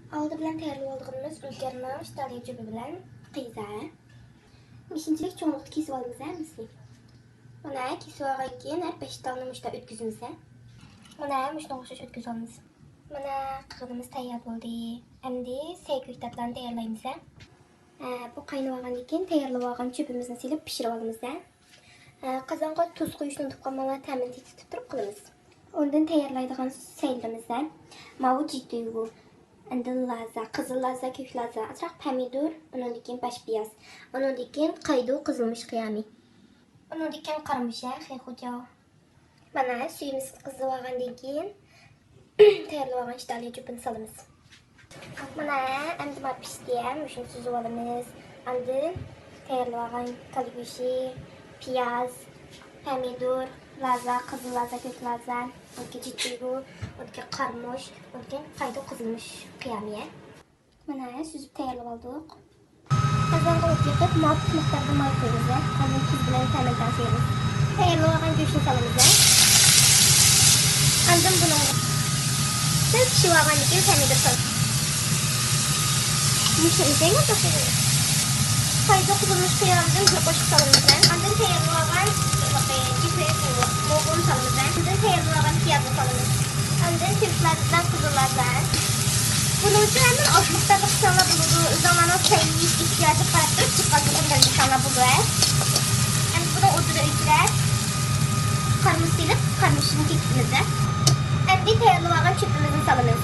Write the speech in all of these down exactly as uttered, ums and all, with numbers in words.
ئالدى بىلەن تەييارلىۋالىدىغىنىمىز ئۈلگەرنىڭ ئىتالىيە جۈپى بىلەن قىزا. مۇشۇنچىلىك چوڭلۇقتا كېسىۋالىمىز ھەممىسىنى. مانا كېسىۋالغاندىن كېيىن ھەر بەش تالنى مۇشۇنداق ئۆتكۈزىمىز. مانا مۇشۇنىڭغا ئوخشاش ئۆتكۈزۈۋالىمىز. مانا قىغىنىمىز تەييار بولدى. ئەمدى سەي كۆكتاتلارنى تەييارلايمىز. بۇ قاينىۋالغاندىن كېيىن تەييارلىۋالغان چۆپىمىزنى سېلىپ پىشۇرۇۋالىمىز. قازانغا تۇز قويۇشنى ئۇنتۇپ قالماڭلار، تەمىنى تېتىتىپ تۇرۇپ قىلىمىز. ئۇندىن تەييارلايدىغان سەيلىرىمىز. ماۋۇ جىتىگۇ، ئاندىن لازا، قىزىل لازا، كۆك لازا، ئازراق پەمىدۇر، ئۇنىڭدىن كېيىن باش پىياز، ئۇنىڭدىن كېيىن قايدۇ قىزىلمۇش قىيامى. ئۇنىڭدىن كېيىن قارىمۇچ، خېخۇجاۋ. مانا سۈيىمىز قىزىۋالغاندىن كېيىن تەييارلىۋالغان ئىتالىيە جۈپىنى سالىمىز. مانا ئەمدى مانا پىشتى، مۇشۇنى سۈزۈۋالىمىز. ئاندىن تەييارلىۋالغان كالا گۆشى، پىياز، پەمىدۇر، لازا، قىزىل لازا، كۆك لازا، ئۇندىكى جىتىگۇ، ئۇندىكى قارىمۇچ، ئۇندىكى قايدۇ قىزىلمۇچ قىيامى. مانا سۈزۈپ تەييارلىۋالدۇق. قازانغا ئوت يېقىپ، مۇۋاپىق مىقداردا ماي قۇيىمىز. ئاندىن تۇز بىلەن تەمىنى تەڭشەيمىز. تەييارلىۋالغان گۆشنى سالىمىز. ئاندىن بۇنىڭغا سەل پىشىۋالغاندىن كېيىن پەمىدۇر سالىمىز. مۇشۇ ئىزدەيمەن توختىدى. قايدۇ قىزىلمۇچ قىيامىدىن بىر قوشۇق سالىمىز. ئاندىن تەييارلىۋالغان موغۇلنى سالىمىز. ئاندىن تەييارلىۋالغان پىيازنى سالىمىز. ئاندىن كۆكلەردىن قىزىللاردىن. بۇنىڭ ئۈچۈن ھەممىنى ئاز مىقداردا قىلساڭلار بولىدۇ. ئۆزۈڭلارنىڭ سەي ئېھتىياجىغا قاراپ تۇرۇپ، جىققانلىقىنى بەلگىلىسەڭلار بولىدۇ. ئەمدى بۇنىڭ ئوتىنى ئۆچۈرەپ، قارىمۇچ سېلىپ، قارىمۇچنى كېكىتىمىز. ئەمدى تەييارلىۋالغان چۆپىمىزنى سالىمىز.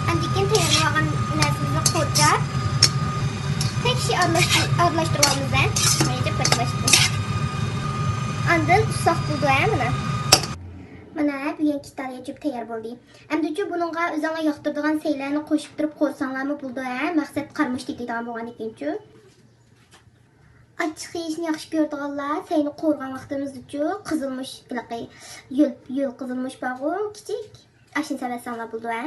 ئاندىن كېيىن تەييارلىۋالغان نەرسىمىزنى قورچاپ، تەكشى ئارىلاشتۇرۇۋالىمىز. ئاندىن ئۇسساق بولدى، ھە، مانا. مانا، بۈگۈنكى ئىتالىيە جۈپ تەييار بولدى. ئەمدىچۇ بۇنىڭغا ئۆزۈڭلار ياقتۇرىدىغان سەيلەرنى قوشۇپ تۇرۇپ قورۇساڭلارمۇ بولىدۇ، ھە، مەقسەت قارىمۇچ تېتىيدىغان بولغاندىكىنچۇ. ئاچچىق يېيىشنى ياخشى كۆرىدىغانلار سەينى قورۇغان ۋاقتىمىزدىچۇ قىزىلمۇچ، ھېلىقى يۆل، يۆل قىزىلمۇچ بارغۇ، كىچىك. ئاشۇنى سېلىۋەتسەڭلار بولىدۇ، ھە.